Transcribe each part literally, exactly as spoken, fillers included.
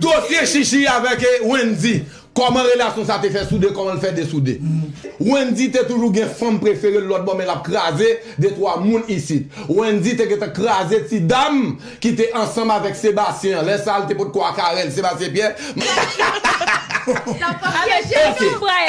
Dosye Chichi avèk, eh, Wendy. Kòman relasyon sa te fè soude, kòman l fè desoude? Wendy te toujou gen fanm prefere l lòt bò, men l ap kraze de twa moun isit. Wendy te gentan kraze ti dam ki te ansanm avèk Sebastien an. Lè sa a, l te potko ak Carel, Sebastien Pierre.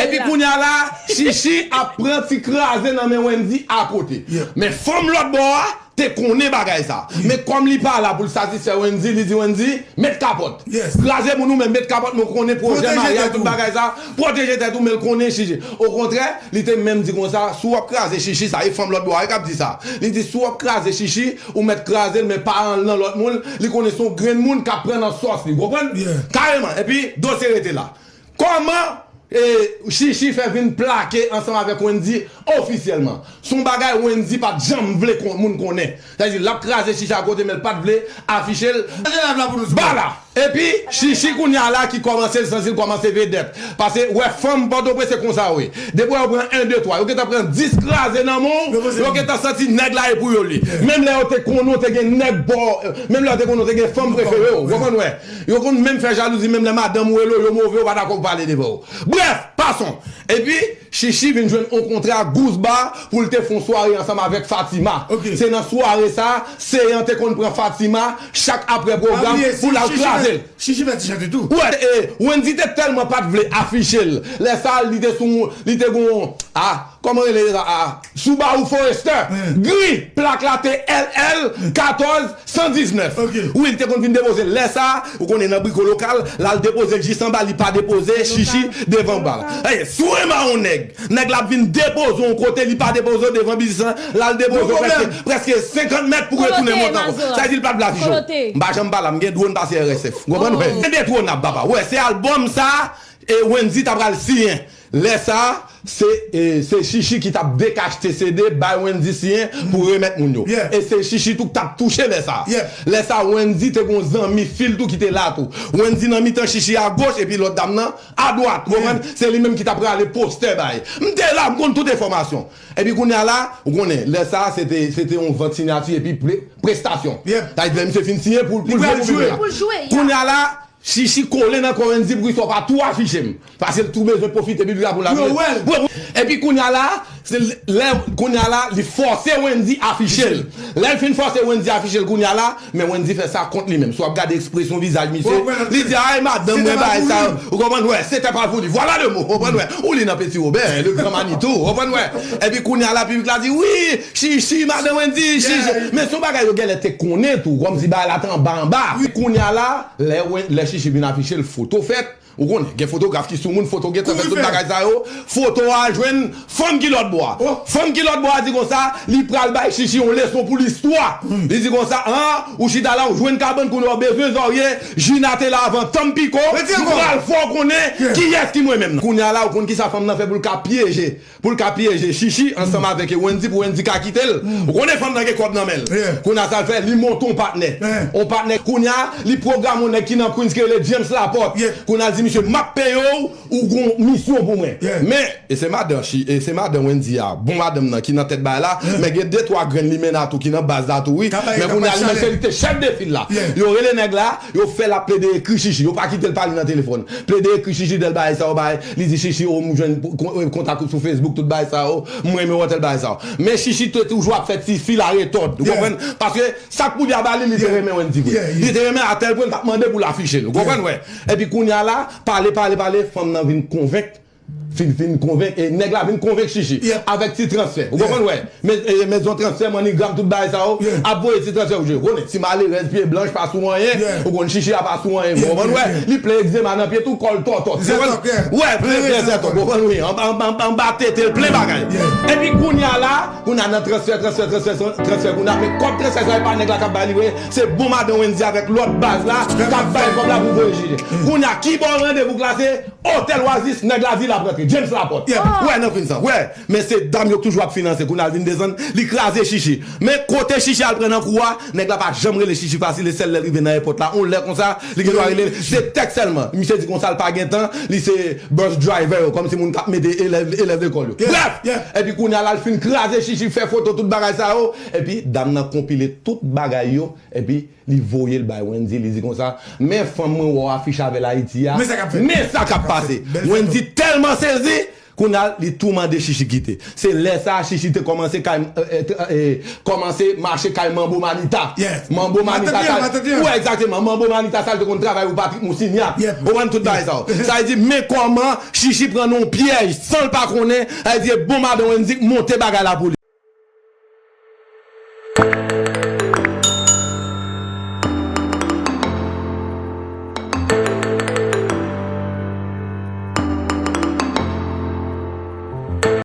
Epi kounye a la, Chichi ap pran ti kraze nan men Wendy akote. Men fanm lòt bò a, te konnen bagay sa. Men kòm li pa la pou l satisfè Wendy, li di Wendy, met kapòt. Kraze moun ou menm, met kapòt, men w konnen pwojè maryaj, tout bagay sa. Pwoteje tèt ou, men l konnen Chichi. Okontrè, li te menm di konsa, si w ap kraze Chichi, sa e fanm lòt bò a wi k ap di sa. Li di, si w ap kraze Chichi, ou mèt kraze l, men pa al nan lòt moun, li konnen se yon grenn moun k ap pran nan sòs li, w konprann? Kareman. Epi, dosye rete la. Kòman, eh, Chichi fè vin plake ansanm avèk Wendy ofisyèlman? Se yon bagay Wendy pa t janm vle kon-, moun konnen. Sa vle di, l ap kraze Chichi akote, men l pa t vle afiche l. Bala! Epi, Chichi kounye a la ki kòmanse, l santi l kòmanse vedèt. Paske, wè, fanm Pòtoprens se konsa yo ye. Depi yo pran en, de, twa, yo gentan pran dis kraze nan men w, yo gentan santi nèg la e pou yo l ye. Menm lè yo te konnen w te gen nèg bò, menm lè yo te konnen w te gen fanm prefere w, w konprann, wè. Yo konn menm fè jalouzi, menm lè madanm ou rele w, yo move, yo pa dakò pou pale devan w. Brèf, pason. Epi, Chichi vin jwenn yon kontra Goose Bar pou l te fè yon sware ansanm avèk Fatima. Se nan sware sa, Seyan te konn pran Fatima chak apre pwogram pou l al kraze l. Chichi fè ti chante tou. Wè, e, Wendy te tèlman pa t vle afiche l. Lè sa, li te sou, li te gon, a, kòman rele sa, a, Subaru Forester. Gri, plak la te L L katòz san diznèf. Wi, li te konn vin depoze l. Lè sa, ou konnen nan briko lokal, l al depoze l jis anba, li pa depoze Chichi devan bar la. Ey, si w renmen yon nèg, nèg la ap vin depoze w yon kote, li pa depoze w devan biznis lan, l al depoze w prèske, prèske senkant mèt pou retounen monte ankò. Sa vle di l pa t vle afiche w. M pa janm pa la, m gen dwòn pase R S F. W konprann, wè? Gen de dwòn ap papa. Wè, se albòm sa, e Wendy ta pral siyen. Lè sa, se, e, se Chichi ki t ap dekachte C D, bay Wendy siyen pou remèt moun yo. E se Chichi tou ki t ap touche lè sa. Lè sa, Wendy te gon zanmi fi l tou ki te la tou. Wendy nan mitan Chichi agoch, epi lòt dam nan adwat. Ou konprann? Se li menm ki t ap rale postè bay. M te la, m konn tout enfòmasyon. Epi kounye a la, ou konnen, lè sa, se te, se te yon vant siyati epi pre-, prestasyon. Sa vle di, lè misye fin siyen pou, pou l jwe pou piblik la. Kounye a la, Chichi kole nan kò Wendy pou ki sa w pa tou afiche m. Paske l tou bezwen pwofite piblik la pou l ap wè l. Epi kounye a la, se lè, kounye a la, li fòse Wendy afiche l. Lè l fin fòse Wendy afiche l kounye a la, men Wendy fè sa kont li menm. Si w ap gade ekspresyon vizaj misye, li di, ay, madanm mwen, bagay sa yo. Ou konprann, wè, c'était pas voulu. Voilà le mot. Ou konprann, wè. Ou li nan Petit Robert, le grand Manitou. Ou konprann, wè. Epi kounye a la, piblik la di, wi, Chichi, madanm Wendy, Chichi. Men se yon bagay yo genlè te konnen tou, kòmsi bagay la te anba anba. Kounye a la, Lè Wen-, lè Chichi vin afiche l, foto fèt. Ou konnen, gen fotograf ki sou moun, foto gentan fèt, tout bagay sa yo. Foto a jwenn fanm ki lòt bò a. Fanm ki lòt bò a di konsa, li pral bay Chichi yon leson pou listwa. Li di konsa, an, ou chita la, ou jwenn kabann, kounye a w bezwen zòrye, Jina te la avan Tampico, m pral fè w konnen kiyès ki mwen menm nan. Kounye a la, ou konn kisa fanm nan fè pou l ka pyeje. Pou l ka pyeje Chichi ansanm avèk Wendy, pou Wendy ka kite l. Ou konnen fanm nan gen kòb nan men l. Kounye a sa l fè, li monte yon patnè. Yon patnè, kounye a, li pwograme yon nèg ki nan Queens ki rele James Laporte. Kounye a l di misye, m ap peye w, ou gon misyon pou mwen. Men, e se madan Chi-, e se madan Wendy a, bon madanm nan ki nan tèt bagay la, men gen de twa grenn limena tou ki nan baz la tou, wi. Men kounye a, li menm se li ki te chèf de fil la. Yo rele nèg la, yo fè l ap plede ekri Chichi. Yo pa kite l pale nan telefòn. Plede ekri Chichi, dèl bagay sa yo bay. Li di Chichi, o, m jwenn kon-, kontak ou sou Facebook, tout bagay sa yo. M renmen w, tèl bagay sa yo. Men Chichi te toujou ap fè ti fi la retòd. Ou konprann? Paske sa k poudi a ba li, li te renmen Wendy vre. Li te renmen a tèl pwen l t ap mande pou l afiche l. Ou konprann, wè? Epi kounye a la, pale, pale, pale, fanm nan vin konvenk, fin, fin konvenk, e nèg la vin konvenk Chichi avèk ti transfè. Ou konprann, wè? Men, e, mezon transfè, MoneyGram, tout bagay sa yo, ap voye ti transfè pou jwe. Ou konnen, ti malerèz, pye blanch, pa sou anyen. Ou konn Chichi a pa sou anyen. Ou konprann, wè? Li plen egzema nan pye tou, kò l tòtò. Ou konprann? Wè, plen, plen zètòk. Ou konprann, wi. Anba, anba, anba, anba tete l, plen bagay. Epi kounye a la, kounye a nan transfè, transfè, transfè, transfè, kounye a, men kòb transfè sa, e pa nèg la k ap bay li, wi. Se bon madan Wendy avèk lòt baz la, k ap bay kòb la pou voye Chichi. Kounye a, ki bò randevou k la, se Otèl Oasis, nèg la di l ap rantre. James Laporte. Wè nan fin sa. Wè. Men se dam yo k toujou ap finanse. Kounye a l vin desann, li kraze Chichi. Men kote Chichi al pran nan kou a, nèg la pa janm rele Chichi fasil, e sèl lè l rive nan èpòt la, on lè konsa, li gen dwa rele l. Se tèks sèlman. Misye di konsa l pa gen tan, li se bus driver yo, kòmsi moun k ap mete elèv, elèv lekòl yo. Brèf! Epi kounye a la l fin kraze Chichi, fè foto, tout bagay sa yo. Epi dam nan konpile tout bagay yo, epi li voye l bay Wendy, li di konsa, men fanm mwen wè w afiche avè l Ayiti a, men sa k ap pase. Wendy tèlman sezi, kounye a li tou mande Chichi kite. Se lè sa a Chichi te kòmanse kay, eh, eh, eh, kòmanse mache kay Manbo Manita. Manbo Manita sa, wè, egzakteman, Manbo Manita sa l te konn travay pou Patrick Moussignac. Ou konprann tout bagay sa yo. Sa vle di, men kòman Chichi pran nan yon pyèj san l pa konnen, sa vle di, bon madan Wendy monte bagay la pou li.